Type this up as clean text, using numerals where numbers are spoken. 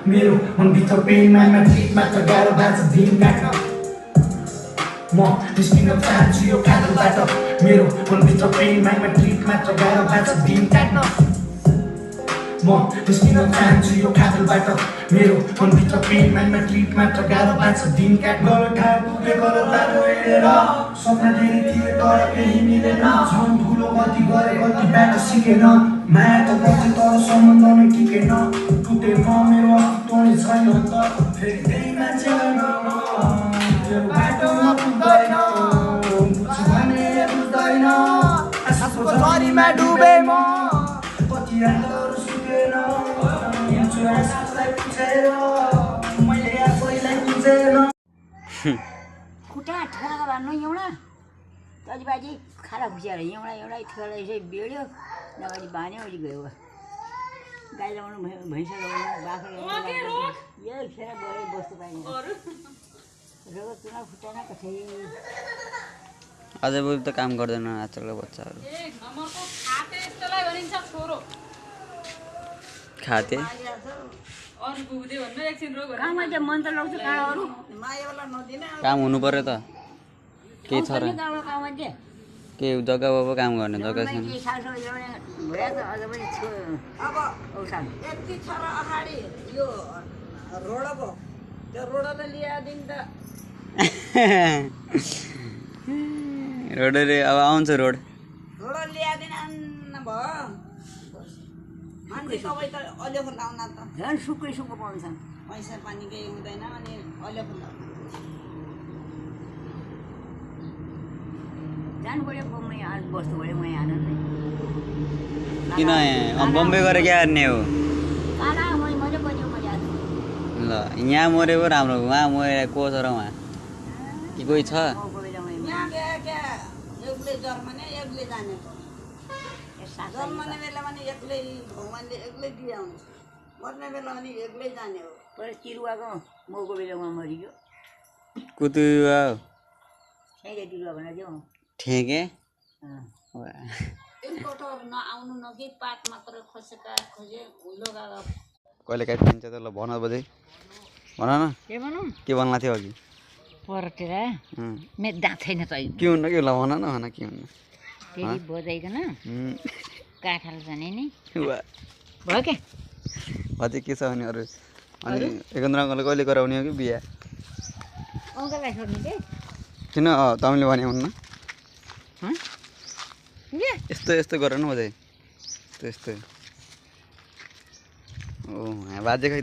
मेरो मनभित्र पेनमा ट्रिट मात्र गाह्रो बाँच्छ दिन काट्न म निस्किन चाहन्छु यो काजलबाट मेरो मनभित्र पेनमा ट्रिट मात्र गाह्रो बाँच्छ दिन काट्न म निस्किन चाहन्छु यो काजलबाट मेरो मनभित्र पेनमा ट्रिट मात्र गाह्रो बाँच्छ दिन काट्न ठाउँ पुगे गलत हेरेर सपना धेरै थिए तर केही मिलेन झन् ठुलो गति गरे गतिबाट सिकेन माया त गर्थ्यो तर सम्बन्ध नै टिकेन टुटे म मेरो अस्तित्व नै छैन त फेरि त्यही मान्छे बाटोमा पुग्दैन बुझ्छु भने बुझ्दैन आशाको झरीमा डुबे म कति रातहरू सुतेन हिँड्छु आशालाई पुछेर मैले आफैलाई बुझेन खुट्टा ठेला भन्नु एउटा तजिबाजी खारा खुसिएर एउटा ठेला यसै बेड्यो नभए बान्यो अहिले गयो गाई लगाउनु भैँसा लगाउनु बाख्रा लगाउनु यही खेर गयो बस्नु पाइने रगत तुला खुट्टा कतै अझै बुझ्नु त काम गर्दैन आजकलको बच्चाहरू खाते काम हुनु पर्यो त के छ र के जग्गा बाबा काम गर्ने जग्गा छैन रोडले अब आउँछ रोड झन् सुक्खै सुक्खो पाउँछ पैसा पानी केही हुँदैन अनि अहिले जानु पऱ्यो बम्बई बस्नु पऱ्यो म यहाँ किन बम्बई गएर क्या गर्ने हो ल यहाँ मऱ्यो पो राम्रो उहाँ मरेर को छ र उहाँ कि कोही छ एक्लै जन्मने एक्लै जाने जन्मने बेलामा नि एक्लै भगवान्ले एक्लै दिइआउँछ मर्ने बेलामा नि एक्लै जाने हो पहिला तिरुवाको मौको बेलामा मरियो कुतुवा ठेके तिरुवा भनेर चाहिँ ठेके एकपल्ट नआउनु न कि पात मात्र खोसेका खोजे लोगा कहिले काहीँ खान्छ त ल भन बजै भन न के भनौँ के भन्ला थियो अघि परतिर मेरो दाँत छैन त के हुन्न कि ल भन न भन के हुन्न फेरि बजाइकन काठल जाने नि भयो भयो क्या अझै के छ भने अरू अनि एकेन्द्र अङ्कलले कहिले गराउने हो कि बिहा अङ्कललाई छोड्नु चाहिँ किन तपाईँले भने हुन्न के यस्तो यस्तो गर न अझै यस्तो यस्तो ओ बाजे खै